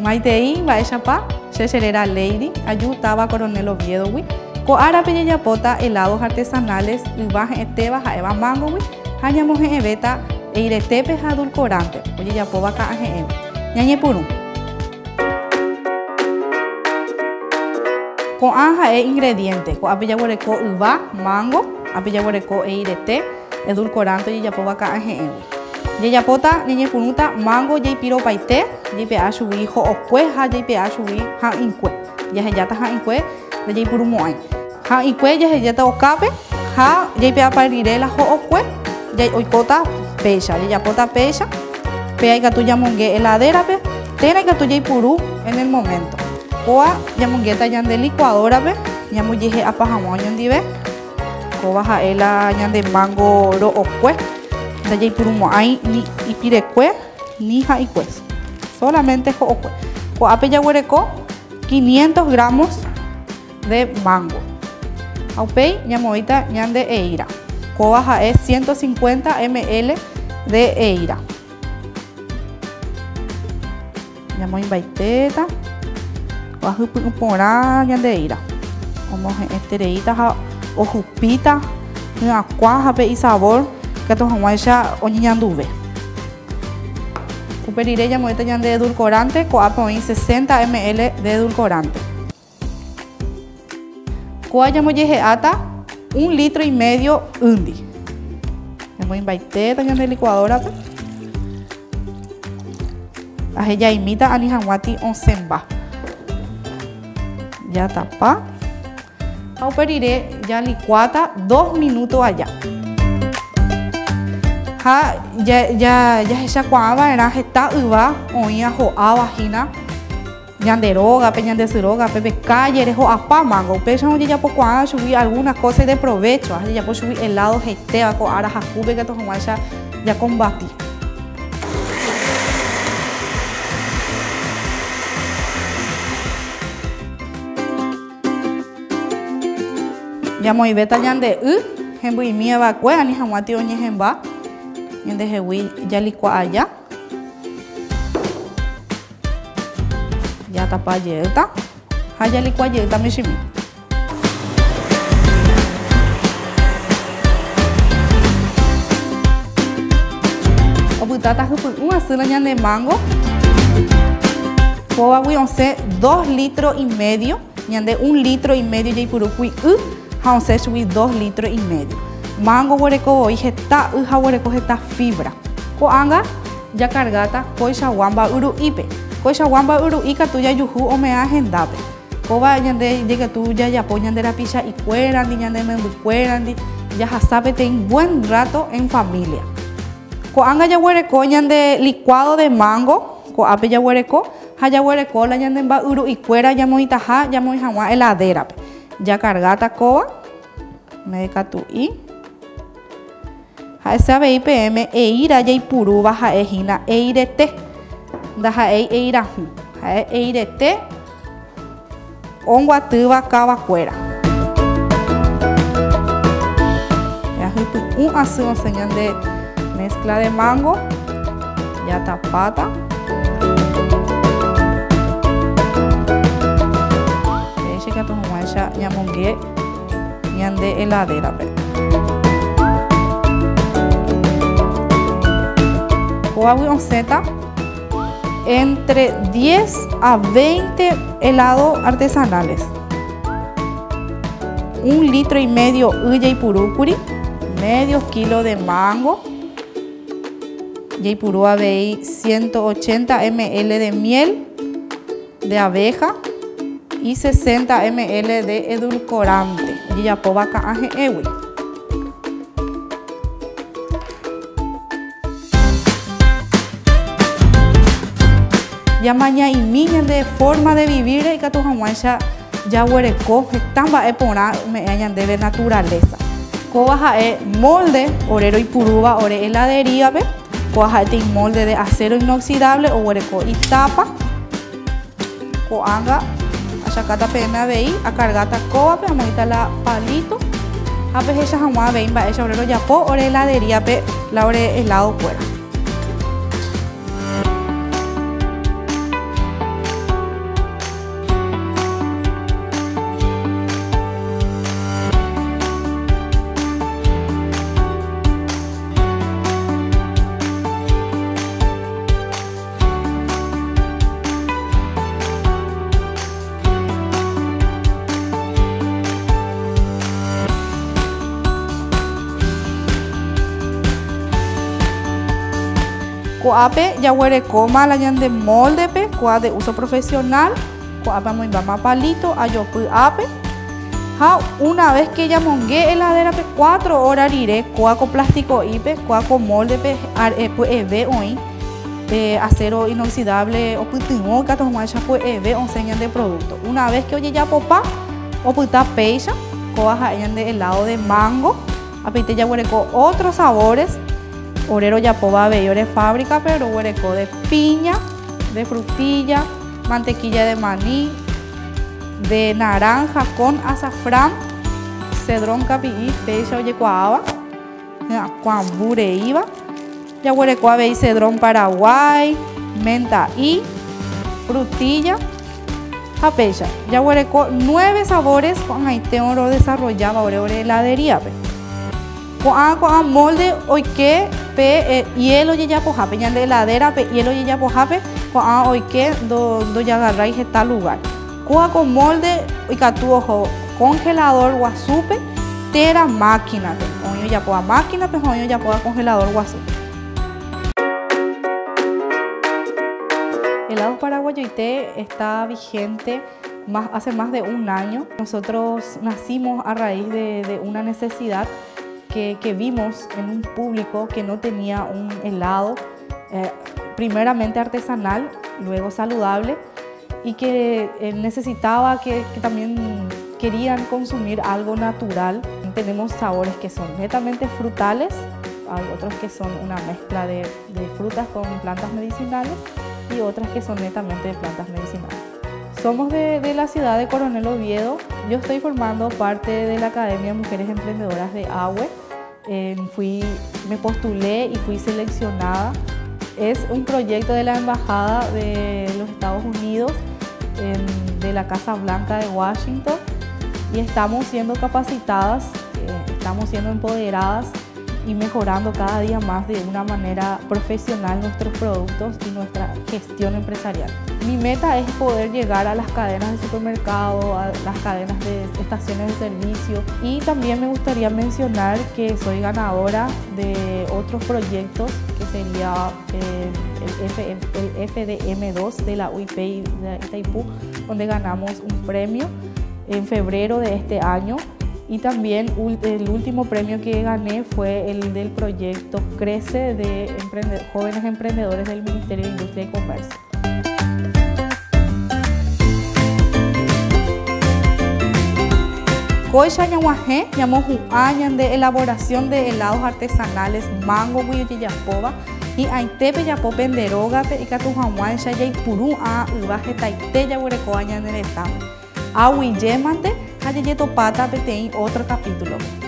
Maitei, mba'éichapa? Che cheréra Lady, aju táva Coronel Oviedo-gui. Ko árape jajapóta helados artesanales yva he'ẽtéva ha'éva mango-gui ha ñamohe'ẽvéta eiretépe ha edulcorante-pe, ojejapóva ka'ahe'ẽgui. Ñañepyrũ. Ko'ã ha'e ingrediente, ko'ápe jaguereko yva, mango, ápe jaguereko eirete, edulcorante ojejapóva ka'ahe'ẽgui. Jajapóta, ñañepyrũta mango jaipiropaite, jaipe'a chugui ho'okue ha jaipe'a chugui ha'ỹikue. Jahejáta ha'ỹikue ndajaipurumo'ãi. Ha'ỹikue jahejáta okápe ha jaipe'apa rire la ho'okue oikóta péicha, jajapóta péicha, péa ikatu jamonge heladera-pe térã ikatu jaipuru en el momento. Kóa jamongéta ñande licuadora-pe ñambojehe'apa hag̃ua oñondive. Kóva ha'e la ñande mango ro'okue, ndajaipurumo'ãi ni ipirekue ni ha'ikue, solamente ho'okue. Ko'ápe jaguereko 500 gramos de mango. Ha upéi ñamoĩta ñande eíra. Kóva ha'e 150 ml de eíra. Ñamoĩmbaitéta oahypy'ũ porã ñande eíra. Omohe'ẽtereíta ha ohupíta hyakuã ha pe isabor ikatu hag̃uáicha oñeñanduve. Upe rire ñamoĩta ñande edulcorante, ko'ápe oĩ 60 ml de edulcorante. Kóa ñambojehe'áta un litro y medio ýndi. Ñamoĩmbaitéta ñande licuadora-pe. Ahejaimíta ani hag̃uáti osẽmba. Jatapa. Ha upe rire jalikuáta dos minuto aja. Ha jahechakuaa va'erã heta yva oĩva ho'áva hína ñande rógape, ñande sy rógape, pe kállere ho'apa mango. Upéicharõ ojejapokuaa chugui alguna cosa ideprovécho, ha jajapo chugui helado hetéva ko ára hakúpe ikatu hag̃uáicha jakombati. Ñamoĩvéta ñande y hemby'imíva va'ekue ani hag̃uáti oñehẽmba ñandehegui jalikua aja. Jatapa jeýta ha jalikua jeýta michĩmi. Opytáta hypy'ũ asy la ñane mango. Kóvagui osẽ dos litro y medio, ñande un litro y medio jaipurúkui y ha osẽ chugui dos litro y medio. Mango oguereko voi heta y ha oguereko heta fibra. Ko'ág̃a jakargáta koichagua mba'yru'ípe. Koichagua mba'yru'i katu jajuhu ome'ã hendápe. Kóva ñande jaikatu jajapo ñande rapicha'ikuérandi, ñande membykuérandi, jahasa peteĩ buen rato en familia. Ko'ág̃a jaguereko ñande licuado de mango, ko'ápe jaguereko, ha jaguereko la ñande mba'yru'ikuéra ñamoĩtaha ñamoĩ hag̃ua heladera-pe. Jakargáta kóva, mbeguekatu'i. Ha'ese avei peẽme eíra jaipurúva ha'e hína eirete, ndaha'éi eirahũ, ha'e eirete omboatýva kavakuéra. Jahypy'ũ asy osẽ ñande mezcla de mango, jatapáta. Péicha ikatu hag̃uáicha ñamonge ñande heladera-pe. Kóvagui osẽta entre 10 a 20 helado artesanales. Un litro y medio y jaipurúkuri, medio kilo de mango, jaipuru avei 180 ml de miel de abeja y 60 ml de edulcorante, ojejapóva ka'ã he'ẽgui. Ñamaña'imi ñande forma de vivir-re ikatu hag̃uáicha jaguereko heta mba'e porã ome'ẽva ñandéve naturaleza. Kóva ha'e molde ore roipurúva ore heladería-pe, kóva ha'ete imolde de acero inoxidable oguereko itapa. Ko'ág̃a achakáta peẽme avei, akargáta kóvape, amoĩta la palito ha pehecha hag̃ua avei mba'éicha ore rojapo ore heladería-pe la ore helado-kuéra. Ko'ápe jaguerekóma la ñande molde-pe, kóa de uso profesional, ko'ápe amoĩmbáma palito, ajopy ápe. Ha una vez que jamonge heladera-pe 4 hora rire, kóa ko plastiko'ípe, kóa ko molde-pe py'eve oĩ pe acero inoxidable opytyvõ ikatu hag̃uáicha py'eve osẽ ñande producto. Una vez que ojejapopa, opyta péicha, kóa ha'e ñande helado de mango. Apeite jaguereko otros sabores, ore rojapóva avei ore fábrica-pe, roguereko de piña, de frutilla, mantequilla de maní, de naranja con azafrán, cedrón kapi'i péicha ojekuaáva, hyakuãvu reíva, jaguereko avei cedrón paraguái, menta'i, frutilla ha péicha. Jaguereko 9 sabores ko'ag̃aite rodesarrolláva ore ore heladería-pe. Ko'ã ko'ã molde oike pe hielo jejapohápe, ñande heladera-pe hielo jejapohápe, ko'ã oike ndojagarrái heta lugar. Kóa ko molde ikatu oho congelador guasúpe térã máquina-pe. Oĩ ojapóva máquina-pe ha oĩ ojapóva congelador guasúpe. Helados Paraguayoite está vigente hace más de un año. Nosotros nacimos a raíz de una necesidad que vimos en un público que no tenía un helado, primeramente artesanal, luego saludable, y que necesitaba, que también querían consumir algo natural. Tenemos sabores que son netamente frutales, hay otros que son una mezcla de frutas con plantas medicinales y otras que son netamente de plantas medicinales. Somos de la ciudad de Coronel Oviedo. Yo estoy formando parte de la Academia de Mujeres Emprendedoras de AWE. Me postulé y fui seleccionada. Es un proyecto de la Embajada de los Estados Unidos, de la Casa Blanca de Washington, y estamos siendo capacitadas, estamos siendo empoderadas y mejorando cada día más de una manera profesional nuestros productos y nuestra gestión empresarial. Mi meta es poder llegar a las cadenas de supermercado, a las cadenas de estaciones de servicio, y también me gustaría mencionar que soy ganadora de otros proyectos, que sería el FDM2 de la UIP y de Itaipú, donde ganamos un premio en febrero de este año. Y también el último premio que gané fue el del proyecto Crece de Jóvenes Emprendedores del Ministerio de Industria y Comercio. Kóicha ñag̃uahẽ ñamohu'ã ñande elaboración de helados artesanales mango gui ojejapóva hi'ãitépe japo pende rógape ikatu hag̃uáicha jaipuru ã yva hetaite jaguerekóva ñane retãme. Aguyjémante ha jajetopáta peteĩ otro capítulo-pe.